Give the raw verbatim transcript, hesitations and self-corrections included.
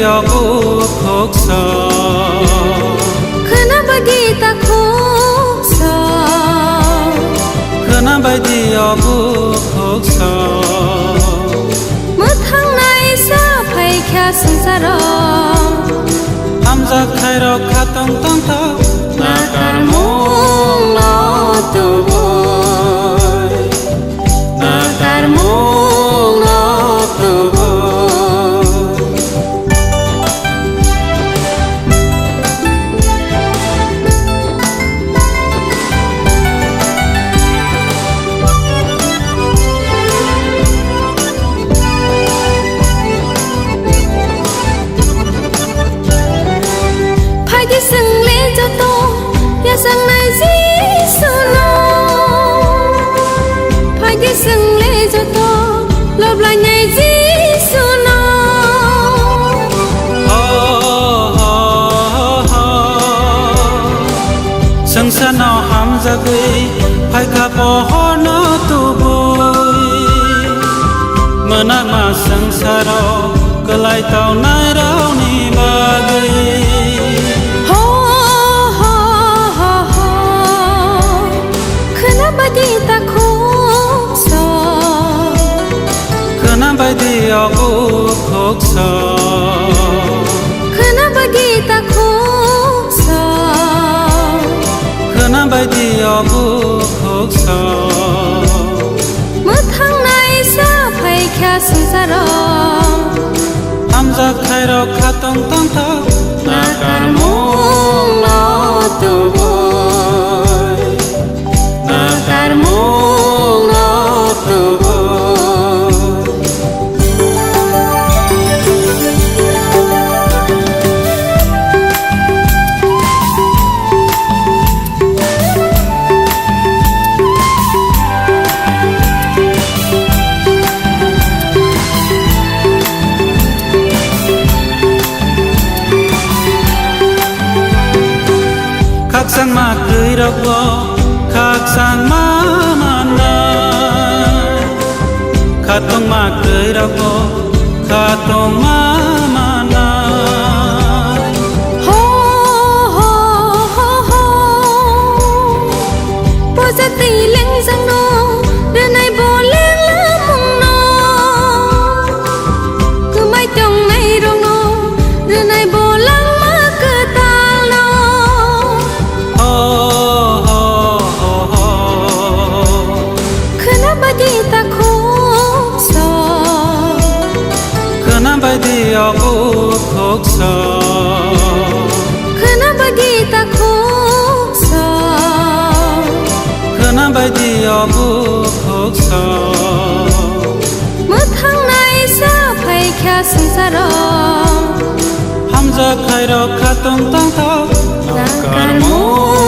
Yogo khoksa. Khwna bagwi ta khoksa. Khwna baidi yogo khoksa. Mwthangnaisa phaikha swngcharo. Hamjak khairok khatong tongthok. Nakarmungno tubui. Nakarmungno tubui. Phaidi chwng le joto yachangnai Jisuno. Phaidi chwng le joto loblainai Jisuno. Ho, ho, ho, ho. Swngcharno hamjagwi phaikha pohorno tubui. Mwnakma swngcharo kwlai tongnairokni bagwi. Ho, ho, ho, ho. Khwna baidi ta khoksa. Khwna baidi yogo khoksa. Khwna baidi ta khoksa. Khwna baidi yogo khoksa. Mwthangnaisa phaikha swngcharo. Hamjak khairok khatong tongthok. Nakarmungno tubui. Nakarmungno tubui. Khakchangma kwrwirokbo khakchangma mannai. Khatungma kwrwirokbo khatungma mannai. Ho, ho, ho, ho. Puja tei lengjangno rwnai bo lenglamungno. Kwmai tongnairokno rwnai bo langma kwtalno. Ho, ho, ho, ho, ho. Khwna baidi ta khoksa. Khwna baidi yogo khoksa. Khwna baidi ta khoksa. Khwna baidi yogo khoksa. Mwthangnaisa phaikha swngcharo. Hamjak khairok khatong tongthok. Nakarmung